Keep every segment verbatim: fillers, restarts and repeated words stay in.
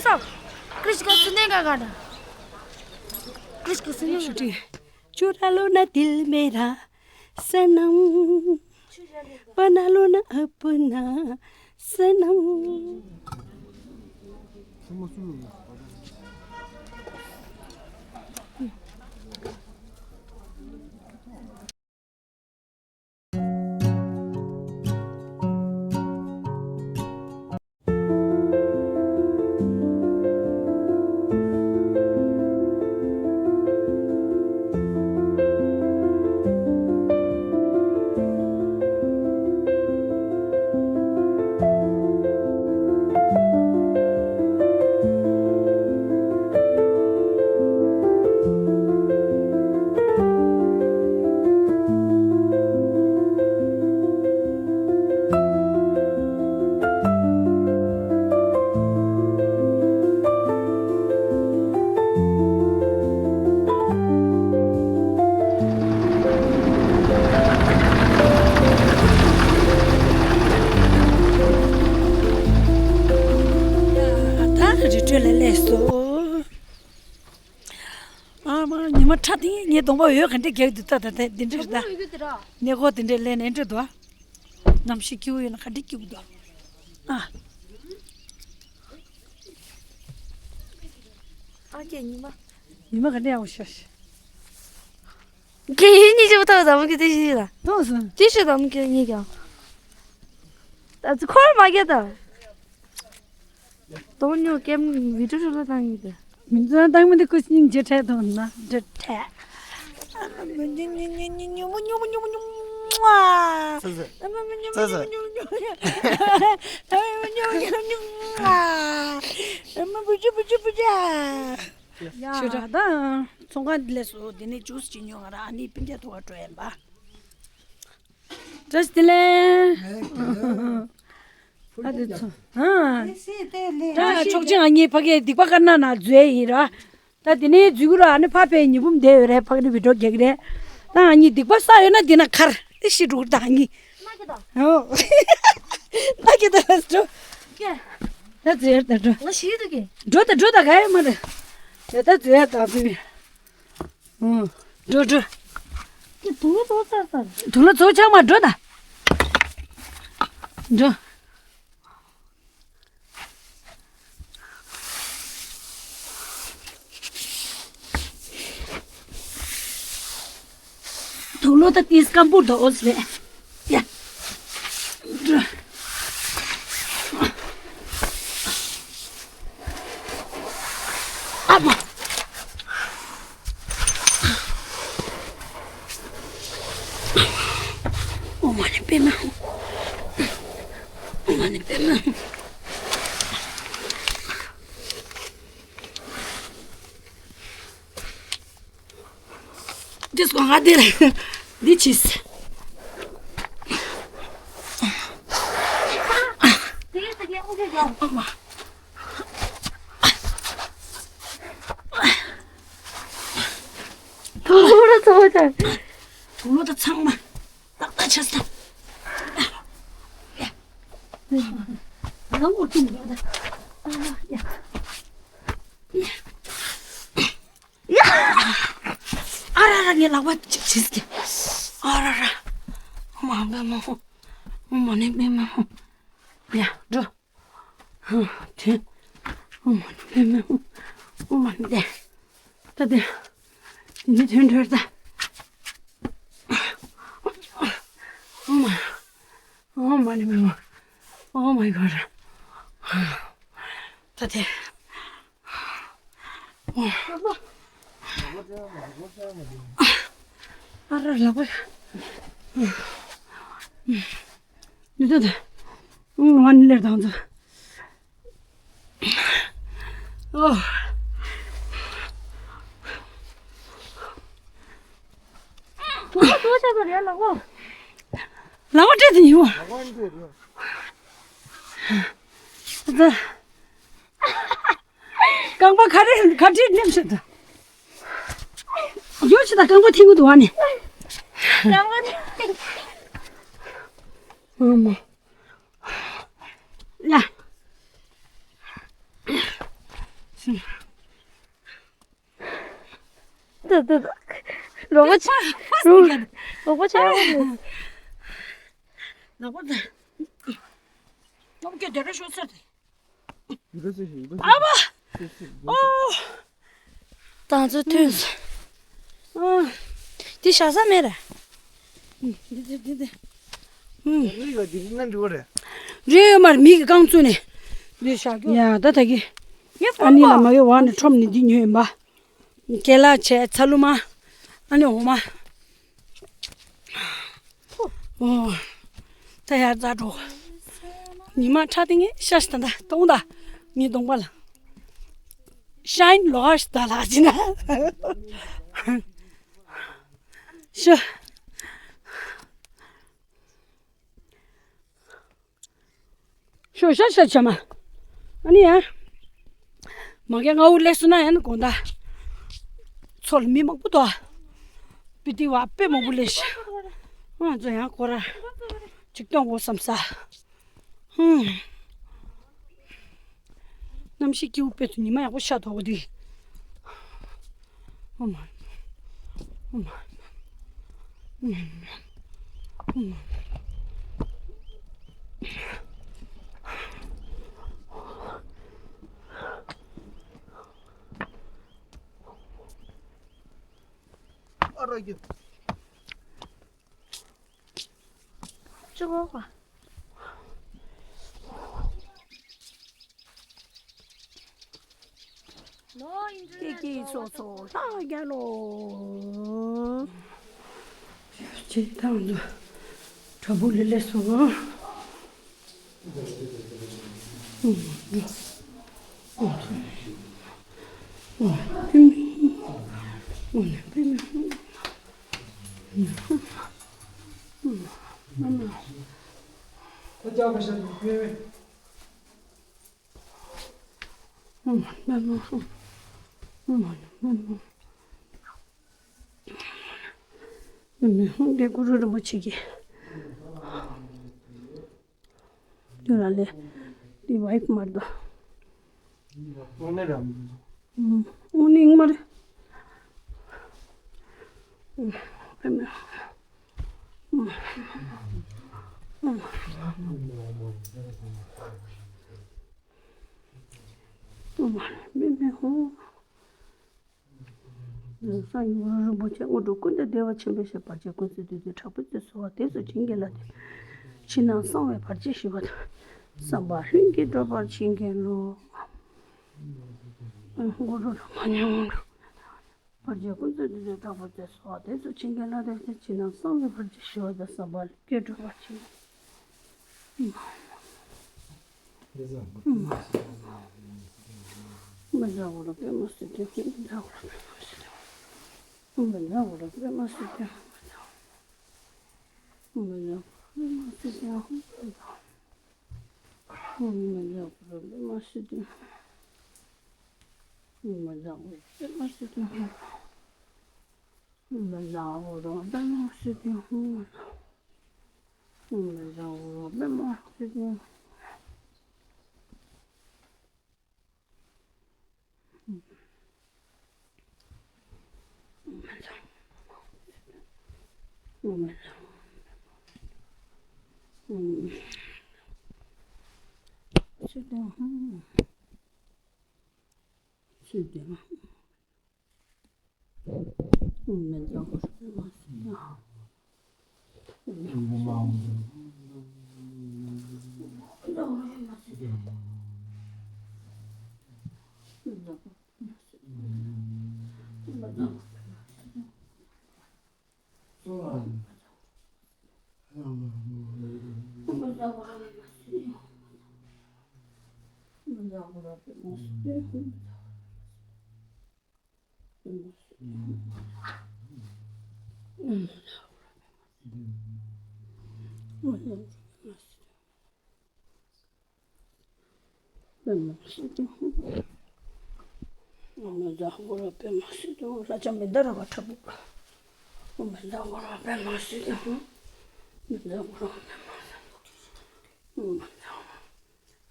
सब कृषि का सुनेगा गाना। कृषि का सुनेगा। चुरा लो ना दिल मेरा सनम, बना लो ना अपना सनम। ད་རི་ཁྲོད་ལ་སླེབས་སོང་། ཨ་མ། ཉི་མ་ཁྲ་ཐིང་། ངའི་གདོང་པ་འོད་ག་འདྲ་རྒྱག་གི་འདུག་ད་ད་ད་འདི་འདྲ་རེད་ད། གནས་སྐོར་འདི་འདྲ་ལས་ནས་འདྲ་འདུག་ཨ། གནམ་གཤིས་སྐྱིད་པོ་ཡོད་ན་ག་འདྲ་སྐྱིད་པོ་འདུག་ཨ། ཨ་ཀྱེ་ཉི་མ། ཉི་མ་ག་འདྲ་ཡག་པོ་ཤར་ཤག་ཁྱེད་གཉིས་ཀྱི་བུ་ཐག་ཟམ་གི་དེ་ཤི་ལ། ཏོག་ཙམ། ཅི་ཤི་ཟམ་གི་གཉིས་ཀྱང་། ད་ཚོ་འཁོར་མ་རྒྱག་ད། དོང་ཉོ་ཀེམ་བི་ཌིའོ་ཧྲུ་ལ་བཏང་ཡིན་ཏེ། མི་ཚོ་བཏང་མི་འདི་ཀུ་སྙིང་རྗེ་ཁྲལ་དང་ན་འདྲ་ཁྲལ། ཉོ་མོ་ཉོ་མོ་ཉོ་མོ་ཉོ་མོ། ཙི་ཙི། ཙི་ཙི། ཤོད་དྲ་ད། ཚོང་ཁང་འདི་ལས་སུ་འདི་ནས་ཇུས་ཅིག་ཉོ། ང་རང་ཨ་ནི་སྤུན་ཀྱག་ཐུག་ག་འགྲོ་ཡིན་པ། བཀྲ་ཤིས་བདེ་ལེགས། ཨ་དེ་ཚོ། ཨ། བཀྲ་ཤིས་བདེ་ལེགས། ད་ཕྱོགས་ཆེན་ང་གཉིས་ཕ་གིའི་སྡིག་པ་དཀར་ནག་ནང་འཛུལ་ཡིན་ར། ད་དེ་ནས་འཛུལ་གི་ར། ཨ་ནི་ཕ་ཕའི་ཉི་འབུམ་བསྡད་ཡོད་རེད། ཕ་གི་ནི་བི་ཌིའོ་རྒྱག་གི་རེད། ད་ང་གཉིས་སྡིག་པ་བསགས་ཡོད་ན་དེ་ན་ཁར་དེ་ཤི་འགྲོ་གི་རེད། ད་ང་གཉིས། ཨོ། ད་ཁྱེད་ད་ལ་འགྲོ། ཀྱེ། ད་ཙི་ཡར་ད་འགྲོ། ང་ཤི་འདུག་ཀྱེ། འགྲོ་ད་འགྲོ་ད། ག་ཡོད་མ་རེད། ད་ཙི་ཡར་ད་ཙི་མི། ཨོ། འགྲོ་འགྲོ། ཀྱེ་དུང་ལོ་ཚོ་ཚར་ཚར། དུང་ལོ་ཚོ་ཆག་མ་འགྲོ་ད། འགྲོ། དུག་ལོག་ད་ཏིས་སྐམ་པོ་འདུག་ཟེར། ཡ། ཨ་མ། ཨོཾ་མ་ཎི་པདྨེ་ཧཱུྃ། ཨོཾ་མ་ཎི་པདྨེ་ཧཱུྃ། འདི་སོང་ང་འདིར་འདི་ཕྱིས། དུག་ལོག་ཚང་མ་ཏག་ཏག་ཆགས་སོང་། ལ་འོ་ཏུང་ཡོད་ད། ཨ་ཡ། ཡ། ཨ་ར་ར། ངའི་ལག་པ་ཅིག་བྱིས་ཀྱི། ཨ་ར་ར། ཨོཾ་མ་ཎི་པདྨེ་ཧཱུྃ། ཨོཾ་མ་ཎི་པདྨེ་ཧཱུྃ། ཡ་འགྲོ། ཧུ། དེ། ཨོཾ་མ་ཎི་པདྨེ་ཧཱུྃ། ཨོཾ་མ་ཎི་པདྨེ། ད་དེ། དེ་ནི་དོན་འགྲོར་ད། ཨོཾ་མ། ཨོཾ་མ་ཎི་པདྨེ་ཧཱུྃ། Oh my god. ད་དེ། ཨ་ར་ལག་པ། མི་ཐུབ་ད། ང་ནི་ལེར་དང་ཚོ། ཨོ། ལག་པ་སྤྲད་དེ་ཡིན་པ། རྐང་པ་ག་རེ་ག་ཁྲིད་ནེམ་ཤོད་ད། ཡོད་ཆི་ད། རྐང་པ་ཐིག་གི་འདུག་ཨ་ནི། རྐང་པ་ཐིག་ཨ་མ། ཡ། འདི་འདི་འདི། རོགས་པ་ཆེ། རོགས་པ་ཆེ་ཡོད་རེད། ལག་པ་དང་། ལག་པ་སྐད་བདེ་ར་ཤོར་ཚར་ཏེ། ཨ་མ། ཨོ། ཏང་ཙུ་ཐོན་སོང་། ཨ། འདི་བཞག་ས་མེད་རེད། འདི་འདི་འདི་འདི། ཨུམ། རི་ཡོད་འདི་ན་འགྲོ་རེད། རི་ཡོད་མར་མིག་གི་རྐང་བཙུགས་ནས། འདི་བཞག་རྒྱུ། ཡ་ད་ད་གི། ངས་ཨ་ནི་ལ་མ་གི་བར་ནས་ཁྲོམ་ནས་འདི་ཉོས་ཡིན་པ། ཀེ་ལ་བྱས་ཚ་ལུ་མ། ཨ་ནི་འོ་མ། ཨོ། ད་ཡར་འཛེགས་འགྲོ། ཉི་མ་ཁྲ་ཏིང་ངེ་ཤ་ཞིག་ད་ད་གཏོང་ད། ངའི་གདོང་པ་ལ། ཤ་ཡིན་ལོ་ཧ་ཞིག་ད་ལ་ཅི་ན། ཤ། ཤོ་ཤ་ཤ་ཆ་མ། ཨ་ནི་ཡ། མ་གི་ང་འུ་ལས་སུ་ན་ཡ་ན་དགོང་ད། ཚོ་ལ་མི་མང་པོ་དོ། པི་ཏི་བ་དཔེ་མང་པོ་ལས་ཤི། ང་ཚོ་ཡང་སྐོར་ར། ཅིག་གཏོང་དགོས་བསམ་ས། ཧུམ། གནམ་གཤིས་སྐྱིད་པོ་དཔེ་ཚོ་ཉི་མ་ཡག་པོ་ཤར་དོ་འདི། ཨོ་མ། ཨོ་མ། ཨོ་མ། ཨོ་མ། ཨ་རོ་ཀྱུ། ཅི་གོ་ག་ཀྱེ་ཀྱེ་སོ་སོ་ལྷ་རྒྱལ་ལོ། ཅེས་དང་དུ་དྲ་འབུ་ལི་ལེ་སོ། འདི་གུ་རུ་རིན་པོ་ཆེ་གི། དུ་ར་ལེ། དེ་ཝའིཕ་མར་དོ། དངོས་གནས་རང་། དངོས་གནས་མར། མེ་མེ་ཧོ། ཡང་གསང་སྔགས་རིན་པོ་ཆེ། དངོས་གྲུབ་ཀུན་ཏུ་བདེ་བ་ཆེན་པོའི་ཞབས། བར་ཆད་ཀུན་སེལ་བདུད་རྩིའི་དྲག་པོའི་རྩལ། གསོལ་བ་འདེབས་སོ་བྱིན་གྱིས་བརླབས་ཏེ། ཕྱི་ནང་གསང་བའི་བར་ཆད་ཞི་བ་དང་། བསམ་པ་ལྷུན་གྱིས་གྲུབ་པར་བྱིན་གྱིས་རློབས། གུ་རུ་ལ་མ་ཉམས་པར། བར་ཆད་ཀུན་སེལ་བདུད་རྩིའི་དྲག་པོའི་རྩལ། གསོལ་བ་འདེབས་སོ་བྱིན་གྱིས་བརླབས་ཏེ། ཕྱི་ནང་གསང་བའི་བར་ཆད་ཞི་བ་དང་། བསམ་པ་ལྷུན་གྱིས་གྲུབ་པར་བྱིན།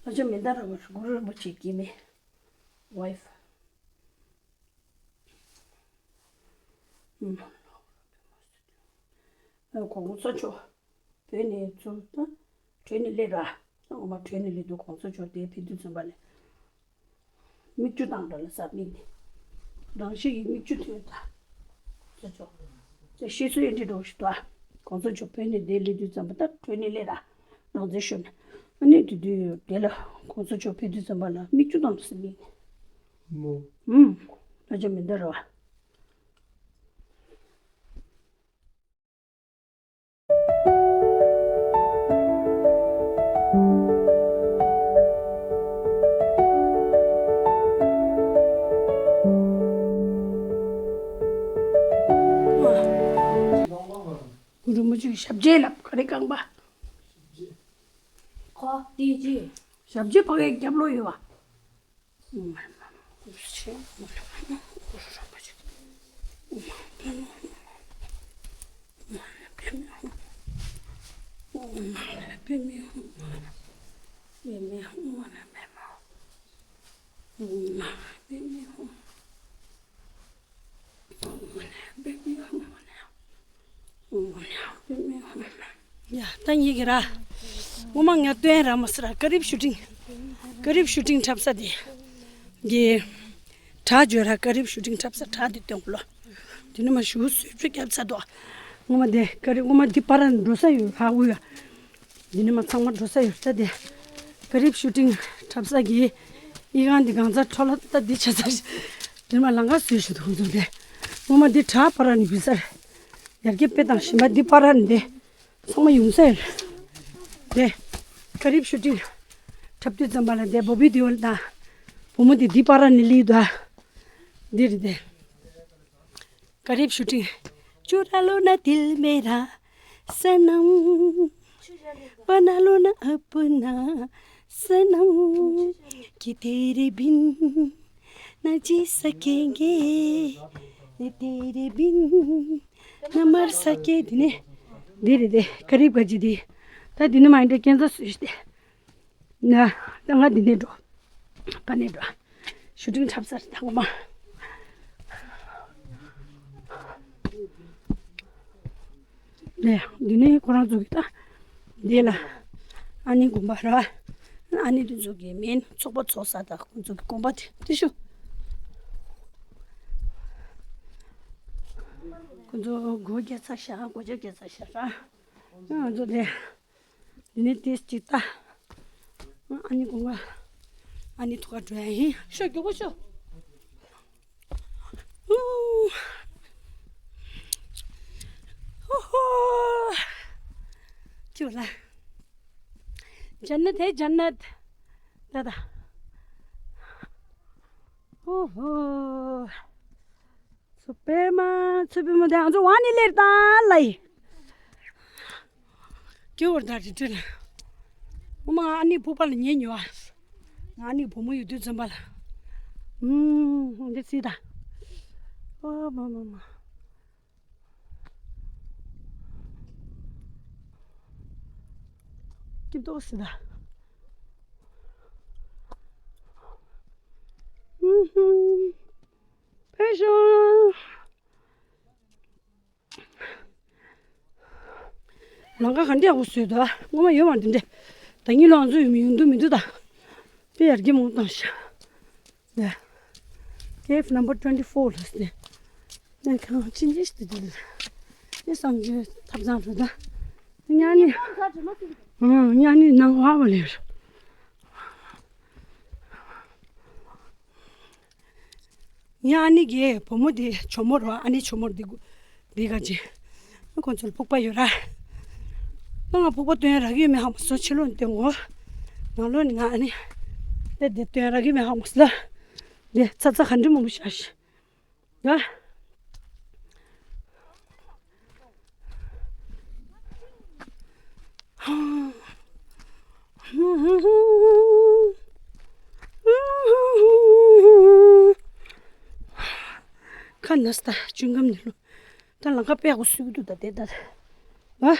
ལྷ་ཆེན་མི་འདའ་ར་བ་གུ་རུ་རིན་པོ་ཆེ་གི་མེ་ཝའིཕ། ཨུམ། ཨ། གོང་ས་མཆོག་བོད་ནས་ཚུར་ད་བྲོས་ནས་སླེབས་ར། ངོ་མ་བྲོས་ནས་སླེབས་དུས་གོང་ས་མཆོག་དེ་ཕེབས་དུས་ཙམ་པ་ལ། མིག་ཆུ་དང་འདྲ་ལ་ས་མིག་ནས། རང་ཤི་ཡི་མིག་ཆུ་ཐོན་ད། ས་མཆོག་ད་ཤི་སོ་ཡི་འདྲི་འགྲོ་ཞིག་ཏུ་ཨ། གོང་ས་མཆོག་བོད་ནས་འདིར་སླེབས་དུས་ཙམ་པ་ད་བྲོས་ནས་སླེབས་ར། རང་བཙན་ཤོར་ནས། ཨ་ནི་དེ་དུས་དེ་ལ་གོང་ས་མཆོག་ཕེབས་དུས་ཙམ་པ་ལ་མིག་ཆུ་དང་ས་མིག་ནས། མོ། ཨུམ། ལ་ཆ་མི་འདྲ་ར་བ། གུ་རུ་མུ་ཆུ་ཞབས་རྗེས་ལབ་ག་རེ་རྐང་པ། ཁོ་ཏི་ཅི། ཞབས་རྗེས་ཕ་གའི་རྒྱབ་ལོགས་ཡོད་བ། ཡ། ད་ཉིད་ཀྱི་ར། ངོ་མ་ང་སྟོན་ར་མ་སི་ར་ཀ་རིབ་ཤུ་ཊིང་། ཀ་རིབ་ཤུ་ཊིང་འཁྲབ་ས་དེ། གི། བྲག་བརྗོད་ར་ཀ་རིབ་ཤུ་ཊིང་འཁྲབ་ས་བྲག་དེ་སྟོན་གོ་ལོ། དེ་ནི་མ་ཞུ་སུས་ཕྱུ་རྒྱབ་ས་དོ། ངོ་མ་དེ་ཀ་རིབ་ངོ་མ་དེ་པ་ར་འགྲོ་ས་ཡོད་ཧ་གུ་ཡ། འདི་ནས་མ་ཚང་མ་འགྲོ་ས་ཡོད་ས་དེ། ཀ་རིབ་ཤུ་ཊིང་འཁྲབ་ས་གི་ཨི་ཁང་འདི་གང་ཚ་འཕྲོ་ལ་ད་འདི་ཆ་ཚ་ཞིག་འདི་མ་ལང་ཀ་བཟོས་ཤི་འདུག་ཁོང་ཚོ་དེ། ངོ་མ་འདི་བྲག་ཕ་ར་ནི་བི་སར། ཡར་རྒྱས་དཔེ་དང་ཞིམ་པ་འདི་ཕ་ར་ནི་དེ། ཚང་མ་ཡོང་ས་ཡོད། དེ། ཀ་རིབ་ཤུ་ཊིང་འཁྲབ་དུས་ཙམ་པ་ལ་དེ་བོ་བི་དེ་ཡོད་ལ་ད། བུ་མོ་དེ་འདི་ཕ་ར་ནི་ལི་དུ་ཨ། འདི་རེད་དེ། ཀ་རིབ་ཤུ་ཊིང་། चुरा लो ना दिल मेरा सनम, बना लो ना अपना सनम, कि तेरे बिन ना जी सकेंगे, ये तेरे बिन ना मर सके དེ་ནས། འདི་རེད་དེ་ཀ་རིབ་ག་ཅི་དེ། ད་འདི་ནས་མ་ཡིན་དེ་ཁྱེད་ཚོ་སུས་ཤི་དེ། ན། ད་ང་འདི་ནས་འགྲོ། ཕ་ནས་འགྲོ། ཤུ་ཊིང་འཁྲབ་ས་རེད་ད་ངོ་མ། ནས་འདི་ནས་ཁོ་རང་ཚོ་གི་ད། འདི་ལ། ཨ་ནི་དགོན་པ་ར། ཨ་ནི་དེ་ཚོ་གི་མིན་ཚོགས་པ་ཚོགས་ས་ད་ཁོ་ཚོ་གི་དགོན་པ་དེ་དེ་ཤུ། ཁོ་ཚོ་སྒོ་རྒྱག་ཚར་ཤག་སྒོ་ལྕགས་རྒྱག་ཚར་ཤག་ར། ང་ཚོ་དེ། འདི་ནས་ཏིས་ཅིག་ལྟ། ཨ་ནི་དགོང་ག་ཨ་ནི་ཐུག་ག་འགྲོ་ཡ་ཡིན། ཤོག་མགྱོགས་པོ་ཤོག་ཨུ། ཧོ་ཧོ། ཅིག་ལ། جنت ہے جنت. ད་ད། ཧོ་ཧོ། ཚུ་པེ་མ་ཚུ་པེ་མ་དེ་ང་ཚོ་ཝ་ནི་ལེར་ད་ལ་ཡི། ཀྱི་བར་ད་རི་ཏྲི་ལ། ཨོ་མ་ཨ་ནི་ཕུ་པ་ལ་ཉེ་ཉོ་ཨ། ང་ནི་བུ་མོ་ཡོད་དུས་ཙམ་པ་ལ། ཨུམ་འདི་སི་ད། ཨོ་མ་མ་མ། སྐྱིད་ཏོག་སི་ད། ཨུམ་ཧུམ། ཕེ་ཤོ། ལང་ཀ་ག་འདྲ་ཡག་པོ་བཟོས་འདུག་སྔོན་མ་ཡོད་མ་འདི་འདྲ། ད་ཉིན་ལོ་ང་ཚོ་ཡོད་མི་ཡོང་འདུག་མི་འདུག་ད། དཔེ་ཡར་རྒྱས་མང་བཏང་ཤག་ད། Cave number twenty four ལ་སྟེ། ནས་ཁང་ཆེན་ཆེ་ཞིག་འདུག་དེ་སང་རྒྱུའི་ཐབ་ཚང་རུ་ད། ཉ་ནི། ཉ་ནི་ནང་བ་བ་ལེར། ཡང་ཨ་ནི་གི་བུ་མོ་དེ་ཇོ་མོ་རོ། ཨ་ནི་ཇོ་མོ་རོ་འདི་གུ་འདི་ག་ཅི། ཁོང་ཚོར་ཕུག་པ་ཡོད་ར། ང་ཕུག་པ་སྟོན་རག་ཡོད་མེད་ཧ་མ་སོ་ཕྱི་ལོགས་ནས་སྟོན་གོ། ནང་ལོགས་ནས་ང་ཨ་ནི་དེ་དེ་སྟོན་རག་ཡོད་མེད་ཧ་མ་སོ་ལ། དེ་ཚ་ཚ་ག་འདྲི་མང་པོ་བྱ་ཞིག་ཡ། ཁ་ན་སྟ་ཅུང་གམ་ནི་ལོ། ད་ལང་ཀ་པད་གོ་སུ་གི་འདུག་ད་དེ་ད། ཨ།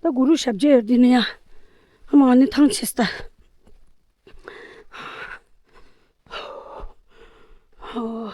ད་གུ་རུ་ཞབས་རྗེས་ཡོད་དེ་ནི་ཡ། ཨ་མ་ནི་ཐང་ཆད་སྟ། ཨོ།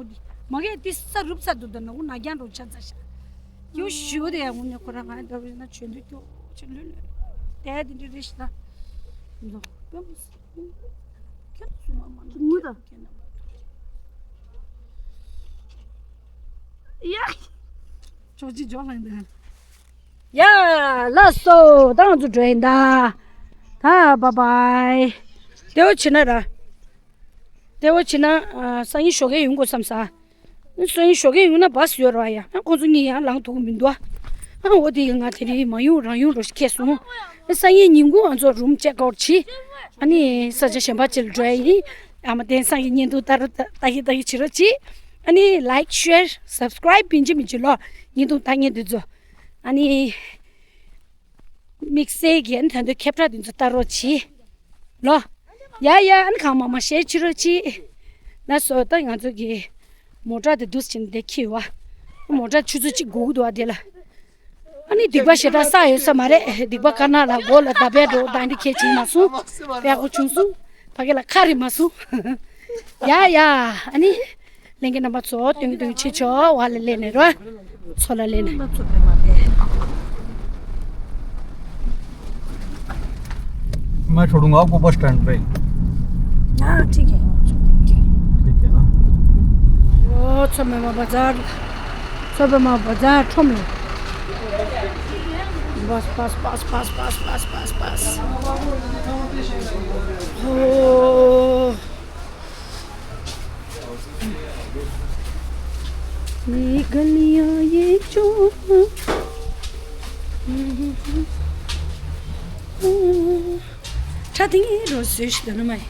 པོ་འདི་མ་གས་འདི་ས་རུབ་ཚར་འདུག་ད་ནག་པོ་ནག་རྐྱང་འགྲོ་ཆ་ཚ་ཤག་ཡོ་ཞུ་དེ་ཡང་ངུ་ནས་ཁོ་རང་ང་འདྲ་བོ་ཡིན་ན་བྱོན་དུས་སྐྱོ་ཆེ་ལོས་ལོས་དེ་དེ་འདྲ་རེད་ཤི་ད། ལོ་དཔེ་མི་སྲིད། ཁྱེད་ཚོ་མ་མ་ངུ་ད། ཁྱེད་རྣམ་པ་ཐུགས་རྗེ་ཆེ། ཡ། ཅོག་ཅི་ཇོ་ལང་དང་། ཡ། ལགས་སོ། ད་ང་ཚོ་འགྲོ་ཡིན་ད། ད་བཱའི་བཱའི། དེ་བོ་བྱེད་ན་ར། དེ་བོ་བྱེད་ན་ཨ། སང་ཉིན་ཞོགས་ཀས་ཡོང་དགོས་བསམ་ས། སང་ཉིན་ཞོགས་ཀས་ཡོང་ན་བཱས་ཡོད་ར་ཡ། ཨ་ཁོང་ཚོ་གཉིས་ཡང་ལངས་ཐུབ་ཀྱི་མི་འདུག་ཨ་འོ་དེ་ཡིན་ང་དེ་རིང་མ་ཡོང་རང་ཡོང་རོགས་ཞིག་ཁེལ་སོང་། ཨ་སང་ཉིན་ཉིན་གུང་ང་ཚོ་རུམ་ཅེག་ཨའུཊ་བྱེད། ཨ་ནི་ས་ཆ་གཞན་པ་ཅིག་ལ་འགྲོ་ཡ་ཡིན། ཨ་མ་བསྟན་སང་གི་བརྙན་ཐུང་ལྟ་རོགས་ལྟ་ཡི་ལྟ་ཡི་བྱེད་རོགས་གྱིས། ཨ་ནི་ལའིཀ་ཤེར་སབ་སི་ཀ་རའིབ་བིན་ཅི་མི་ཅི་ལོ། བརྙན་ཐུང་ལྟ་མཁན་དེ་ཚོ། ཨ་ནི་དམིགས་བསལ་གྱི་ཨ་ནི་ད་དུང་ཁྱབ་བསྒྲགས་དེ་ཚོ་ལྟ་རོགས་གྱིས། ལོ། ཡ་ཡ་ཨ་ནི་གང་མང་མང་ཤེར་བྱེད་རོགས་གྱིས། ལགས་སོ་ད་ང་ཚོ་གི་མོ་ཊ་དེ་འདུག་སེ་བྱས་ནས་དེ་འཁྱེར་བ། མོ་ཊ་ཆུ་ཚོད་གཅིག་སྒུག་འདུག་བ་དེ་ལ། ཨ་ནི་སྡིག་པ་ཞེ་དྲག་བསགས་ཡོད་ས་མ་རེད། སྡིག་པ་དཀར་ནག་ལ་མགོ་ལ་མདའ་འཕེན་འགྲོ་ད་འདི་ཁྱེད་བྱིང་མ་སོང་། པད་ཀོ་བྱུང་སོང་། ཕ་གི་ལ་ཁ་རི་མ་སོང་། ཡ་ཡ་ཨ་ནི། ལྷན་རྒྱས་རྣམ་པ་ཚོ་སྟོན་སྟོན་བྱེད་ཆོག་བ་ལ་ལེན་ནས་རོ། ཚོ་ལ་ལེན་ནས། मैं छोड़ूंगा आपको बस स्टैंड पे। हाँ, ठीक है। ठीक है ना? ओ, छोमेमा बजार। छोमेमा बजार, छोमे। बस, बस, बस। ओ। ये गलियां ये चौक। ཁྲ་ཐིང་རོ་སུ་ཞིག་ནུ་མ་ཡིན།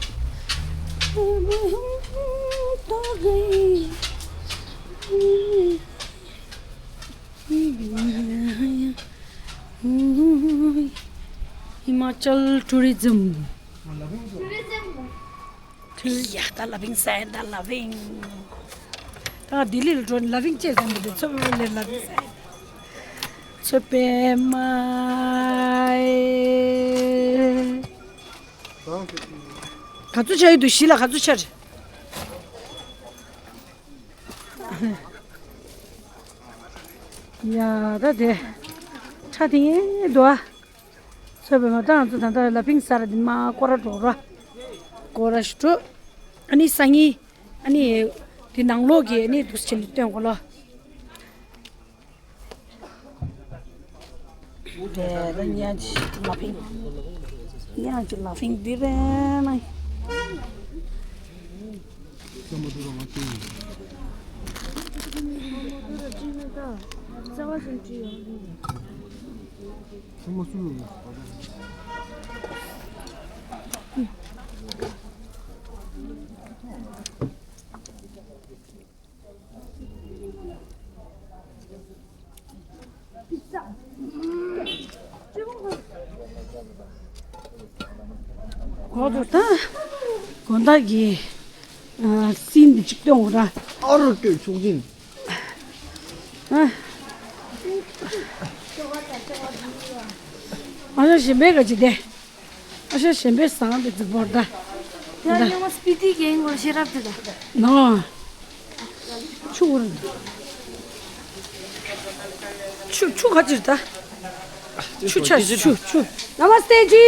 ཧི་མ་ཅལ་ཊུ་རི་ཛིམ། ཡ་ད་ལ་བིང་ས་ཡིན་ད་ལ་བིང་། ད་ལྡི་ལི་ལ་འགྲོ་ལ་བིང་ཅེས་ཟེར་འདུག་ཚོ་ལེ་ལ་བིང་ས་ཡིན། ཚོ་པད་མ་ཨེ། ག་ཚོད་ཆགས་ཡོད་འདུག་གཞི་ལ་ག་ཚོད་ཆགས་རེད། ཡ་ད་དེ་ཁྲ་དེ་ངའི་འདུག་ཨ། ཚོད་པའི་མ་ད་ང་ཚོ་ད་ལྟ་ལ་ཕིང་ས་ར་དེ་མ་སྐོར་ར་འགྲོ་ར། སྐོར་ར་ཞིག་འགྲོ། ཨ་ནི་སང་ཉིན། ཨ་ནི། དེ་ནང་ལོགས་ཀྱི་ཨ་ནི་འདུག་ཕྱིན་ནས་སྟོན་གོ་ལོ། དེ་ལ་ཉ་ཅིག་ལ་ཕིང་། ཉ་ཅིག་ལ་ཕིང་འདི་རེད་ན། གོ་ཐོས་དང་། དགོང་དག་གི་ཨ་སིན་འདི་གཅིག་སྟོན་འོ་ར། ཨ་རུ་སྟོད་ཚོགས་ཆེན། ཨ། ཨ་ཞང་གཞན་པའི་ག་ཅི་དེ། ཨ་ཞང་གཞན་པའི་བཟང་པའི་རྫིག་པོར་ད། ཡང་ཉི་མ་སྤི་ཏི་རྒན་གོ་ཤེས་རབ་དེ་ད། ནོ། ཆུ་འུར། ཆུ་ཆུ་ག་ཅིར་ད། ཆུ་ཆ་ཆུ་ཆུ། नमस्ते जी।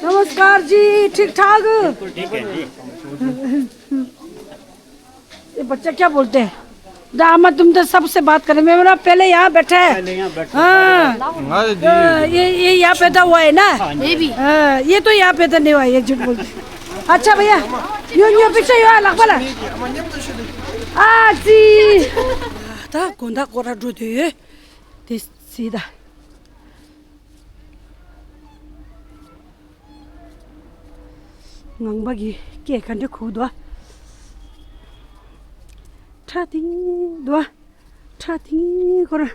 नमस्कार जी, ठीक ठाक? ये बच्चा क्या बोलते हैं? दामाद, तुम तो सबसे बात करें, मैं बोला, "पहले यहाँ बैठे हैं।" पहले यहाँ बैठे हैं। हाँ। हाँ, दीदी। ये, ये यहाँ पैदा हुआ है ना? हाँ, ये भी। हाँ, ये तो यहाँ पैदा नहीं हुआ, ये झूठ बोलते हैं। अच्छा भैया, यो, यो पीछे यो अलग वाला। आ जी। ད་དགོང་དག་སྐོར་ར་འགྲོ་དུས་དེ་སྲིད་ད། ངང་པ་གི་སྐད་ག་འདྲ་གུག་འདུག་ཁྲ་ཐིང་འདུག་ཁྲ་ཐིང་ཁོ་ར།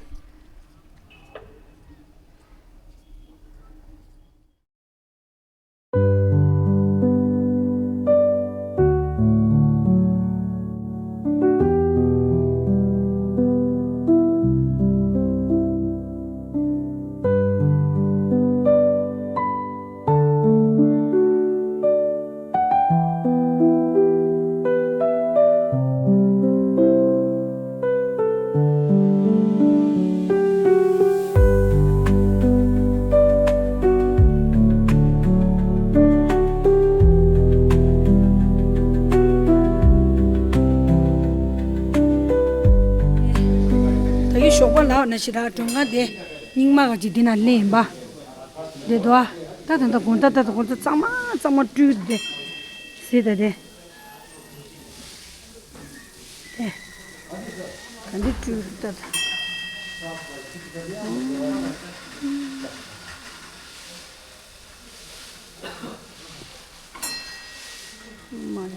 ད་གི་ཞོགས་པ་ལ་ན་ཞིག་ད་མགྲོན་ཁང་དེ་རྙིང་མ་ག་ཅིག་འདི་ན་སླེབས་ཡིན་པ། དེ་དོ། ད་ད་ད་དགོང་ད་ད་དགོང་ད་གཙང་མ་གཙང་མ་སྤྲུལ་དེ། ཟེར་ད་དེ། དེ། ག་འདི་སྤྲུལ་ད་ད། མ་རེད།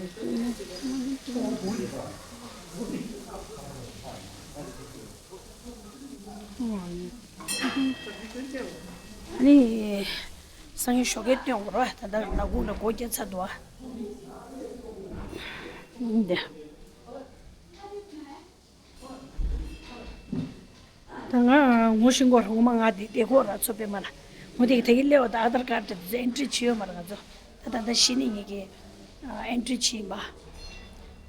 ཨ་ནི། སང་ཉིན་ཞོགས་ཀས་སྟོན་དགོས་རེད་བ། ད་ལྟ་ནག་ཁུང་ལ་སྒོ་རྒྱག་ཚར་འདུག་བ། འདི། ད་ང་ངོ་ཤེས་ཀྱི་ཡོད་རེད། ངོ་མ་ང་འདི་བསྡད་ཀྱི་ཡོད་རེད། ཚོ་པད་མ་ལ། ངོ་དེ་གི་ད་གིན་སླེབས་པ་ད་ཨ་དྷར་ཀར་དེ་ཚོ་ཨེན་ཊི་རི་བྱས་ཡོད་མ་རེད་ང་ཚོ། ད་ད་ལྟ་གཞི་ནས་ངེད་ཀྱི་ཨེན་ཊི་རི་བྱས་ཡིན་པ།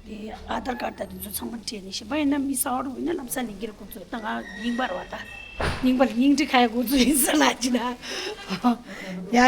དེ་ཨ་དྷར་ཀར་དང་དེ་ཚོ་ཚང་མ་སྤྲད་ནས་གཞན་པ་ཡིན་ན་མི་གསར་པ་རུ་ཡིན་ན་ལམ་སང་ལེན་གྱི་རེད། ཁོ་ཚོ་ད་ང་རྙིང་པ་རེད་བ་ད། རྙིང་པ་ལ་རྙིང་དྲི་ཁ་ཡ་ཁོ་ཚོ་ཡིན་ས་ལ་ཅི་ན། ཡ་ཡ།